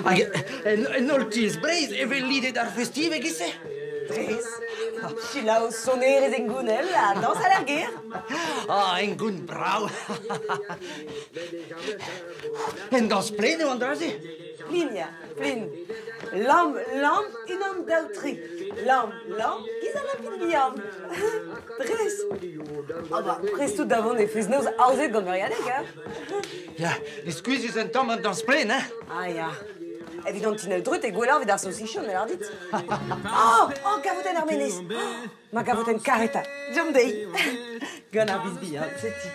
Hag en holl tiez Breizh e vez lidet ar festiv e-giz-se? Dres. Selaou sonerezh hengounel ha dañsal er gêr. Ah, hengoun brav. En dañs plaen eo an dra-se? Plin, ya, plin. Lamm, lamm, unan, daou, tri. Lamm, lamm, giz al lapin bihan. Dres. Ah bah, prest out da vont e fest-noz aozet gant Meriadeg, hein? Ya, diskuizhus un tamm an dañs plaen, hein? Ah ya. Evit an tinell dreut e gwelloc'h evit ar saucichon, me lâr dit. Oh, oh, gavotenn ar menez. Oh, ma gavotenn karetañ. Deomp dezhi. Gant ar biz bihan, setu.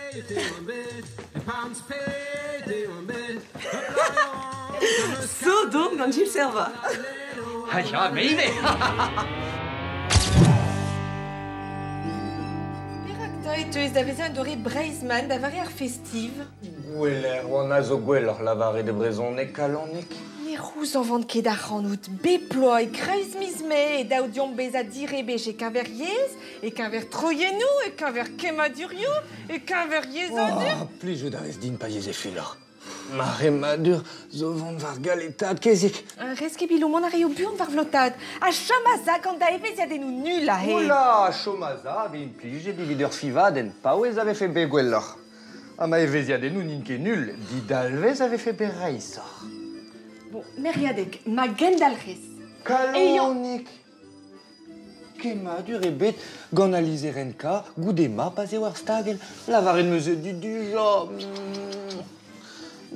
Sot on gant Gilles Servat. Ah ya, me ivez. Perak 'ta e teuez da vezañ un doare Breizhman da vare ar festiv? Gweler oan a zo gwelloc'h lavaret e brezhoneg kalonek. Ne c'houzañvan ket ac'hanout bep bloaz e-kreiz miz Mae e dav deomp bezañ direbech e-keñver yezh, e-keñver troiennoù, e-keñver kemmadurioù, e-keñver yezhadur. Oh, plijout a rez din pa yezh e filhor. Ma remmadur zo vont war galetaat kezeg. Rez ket bilou, mont a raio buan war vlotaat. Ha chom a-za gant da evezhiadennoù nul aze. Oula, chom a-za 've implijet evit ur fivadenn paouez a vefe bet gwelloc'h. Ha ma evezhiadennoù n'int ket nul, didalvez a vefe bet reishoc'h. Bon, Meriadeg, ma gendalc'hez. Kalonek. Kemmadur ebet gant al lizherenn K goude ma pa'z eo ar stagell. Lavaret 'm eus dit dija.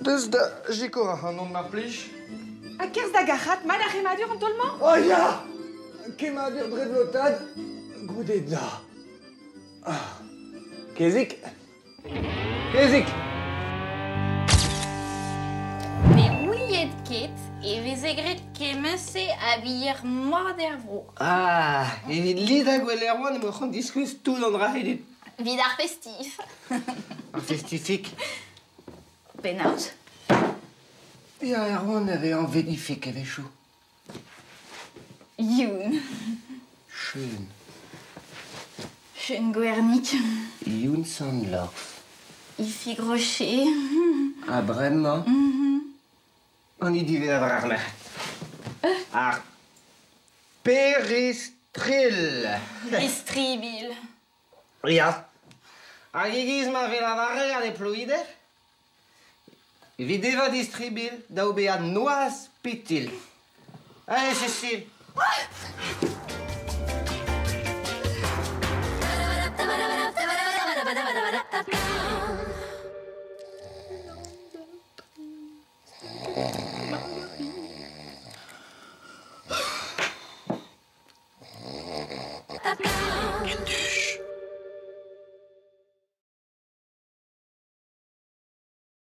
Deus da sikour ac'hanon mar plij. Ha kerzh da gac'hat mat ar c'hemmadur an taol-mañ? Oh ya! Kemmadur dre vlotad goude da. Ah. Kezig. Kezig. Ne ouied ket e veze graet kement-se a vier mat er vro. Ah, evit lidañ gwell Erwan emañ c'hoant diskouez tout an dra dit. Evit ar festif. Ar festifik. Penaos? Ya, Erwan a vez anvet Ifig a-wechoù. Youn. Cheun. Cheun Gwernig. Youn Sant-Lors. Ifig Rocher. Ha bremañ? An hini diwezhañ war ar marc'had. Ar Peristrill. Istribil. Ya. Hag e-giz ma vez lavaret gant e Plouider, evit evañ distribil dav bezañ noazh-pitilh. Allez, Cécile. Kendu.